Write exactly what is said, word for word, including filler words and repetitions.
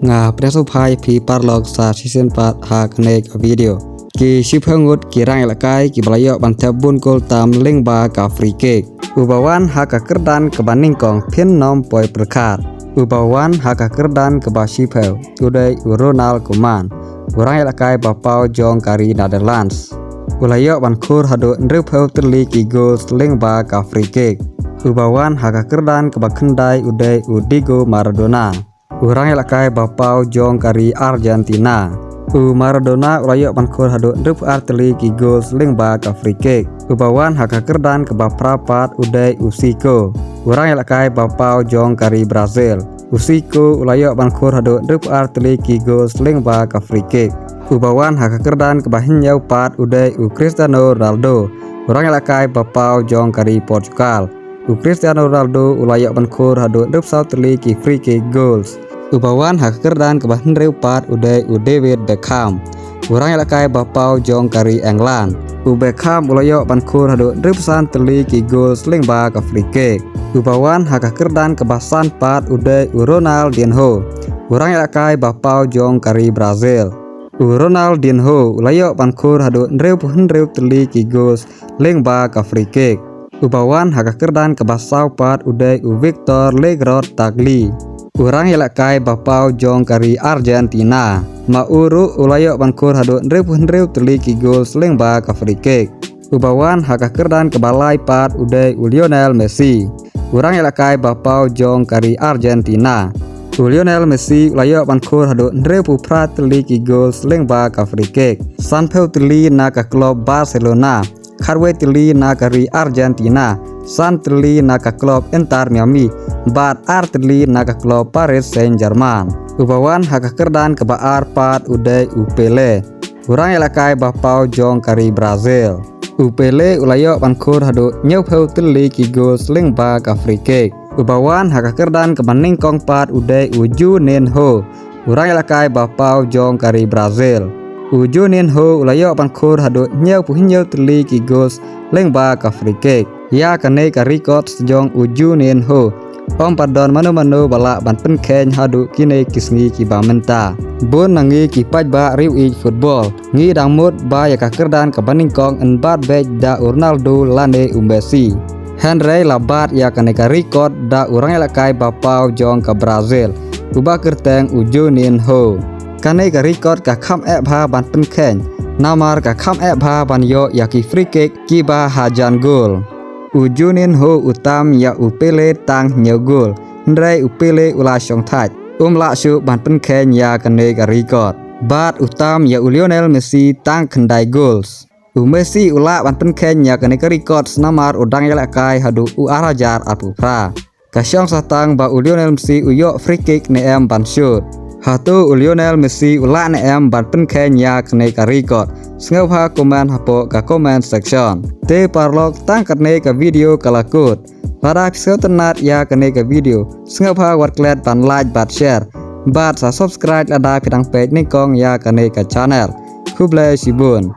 Nga pdiang sngewbha ïa phi paralok sa shisien pat ha kane ka video. Ki shiphew ngut ki rangïalehkai kiba la ïoh ban thep bun kol tam lyngba ka free kick. Uba wan ha ka kyrdan kaba nyngkong phin nym poi pyrkhat. Uba wan ha ka kyrdan kaba shiphew u dei u Ronald Koeman, u rangïalehkai ba paw jong ka ri Netherlands. U la ïoh ban khur haduh hynriewphew tylli ki gols lyngba ka free kick. Uba wan ha ka kyrdan kaba khyndai u dei u Diego Maradona, u rangïalehkai ba paw jong ka ri Argentina. U Maradona u la ïoh ban khur haduh hynriewphew ar tylli ki gols lyngba ka free kick. Uba wan ha ka kyrdan kaba phra pat u dei u Zico, u rangïalehkai ba paw jong ka ri Brazil. U Zico u la ïoh ban khur haduh hynriewphew ar tylli ki gols lyngba ka free kick. Uba wan ha ka kyrdan kaba hynñiew pat u dei u Cristiano Ronaldo, u rangïalehkai ba paw jong ka ri Portugal. U Cristiano Ronaldo u la ïoh ban khur haduh hynriewphew saw tylli ki free kick goals. Uba wan ha ka kyrdan kaba hynriew pat u dei u David Beckham, u rangïalehkai ba paw jong ka ri England. U Beckham u la ïoh ban khur haduh hynriewphew san tylli ki goals lyngba ka free kick. Uba wan ha ka kyrdan kaba san pat u dei u Ronaldinho, u rangïalehkai ba paw jong ka ri Brazil. U Ronaldinho u la ïoh ban khur haduh hynriewphew hynriew tylli ki goals lyngba ka free kick. Uba wan ha ka kyrdan kaba saw pat u dei u Victor Lagrotte Tagli, u rangïalehkai ba paw jong ka ri Argentina. Ma u ruh u la ïoh ban khur haduh hynriewphew hynriew tylli ki goals lyngba ka free kick. Uba wan ha ka kyrdan kaba lai pat u dei u Lionel Messi, u rangïalehkai ba paw jong ka ri Argentina. U Lionel Messi u la ïoh ban khur haduh hynriewphew phra tylli ki goals lyngba ka free kick. Sanphew tylli na ka klub Barcelona, khatwei tylli na ka ri Argentina, san tylli na ka klub Inter Miami, bad ar tylli na ka klub Paris Saint-Germain. Uba wan ha ka kyrdan kaba ar pat u dei u Pele, u rangïalehkai ba paw jong ka ri Brazil. U Pele u la ïoh ban khur haduh hynñiewphew tylli ki goals lyngba ka free kick. Uba wan ha ka kyrdan kaba nyngkong pat u dei u Juninho, u rangïalehkai ba paw jong ka ri Brazil. U Juninho u la ïoh ban khur haduh hynñiewphew hynñiew tylli ki goals lyngba ka free kick. Ïa kane ka record jong u Juninho, ym pat don mano mano ba lah ban pynkheiñ haduh kine ki sngi kiba mynta. Bun na ngi ki paidbah riew ïeit football, ngi dang mut ba ïa ka kyrdan kaba nyngkong yn bat beit da u Ronaldo lane u Messi. Hynrei la bat ïa kane ka record da u rangïalehkai ba paw jong ka Brazil, uba kyrteng u Juninho. Kane ka record ka kham eh bha ban pynkheiñ, namar ka kham eh bha ban ïoh ïa ki free kick kiba hajan goal. U Juninho u tam ïa u Pele tang hynñiew goal, hynrei u Pele u la shong thait, um lah shuh ban pynkheiñ ïa kane ka record. Bad u tam ïa u Lionel Messi tang khyndai goals. U Messi u lah ban pynkheiñ ïa kane ka record namar u dang ïalehkai haduh u ar hajar arphew phra. Ka shong sa tang ba u Lionel Messi u ïoh free kick ne em ban shoot. Hato u Lionel Messi u lah ne em ban pynkheiñ ïa kane ka record? Sngewbha comment hapoh ka comment section. Te paralok, tang katne ka video ka la kut. Lada phi sngewtynnat ïa kane ka video, sngewbha wat klet ban like bad share, bad sa subscribe lada phi dang peit nyngkong ïa kane ka channel. Khublei shibun.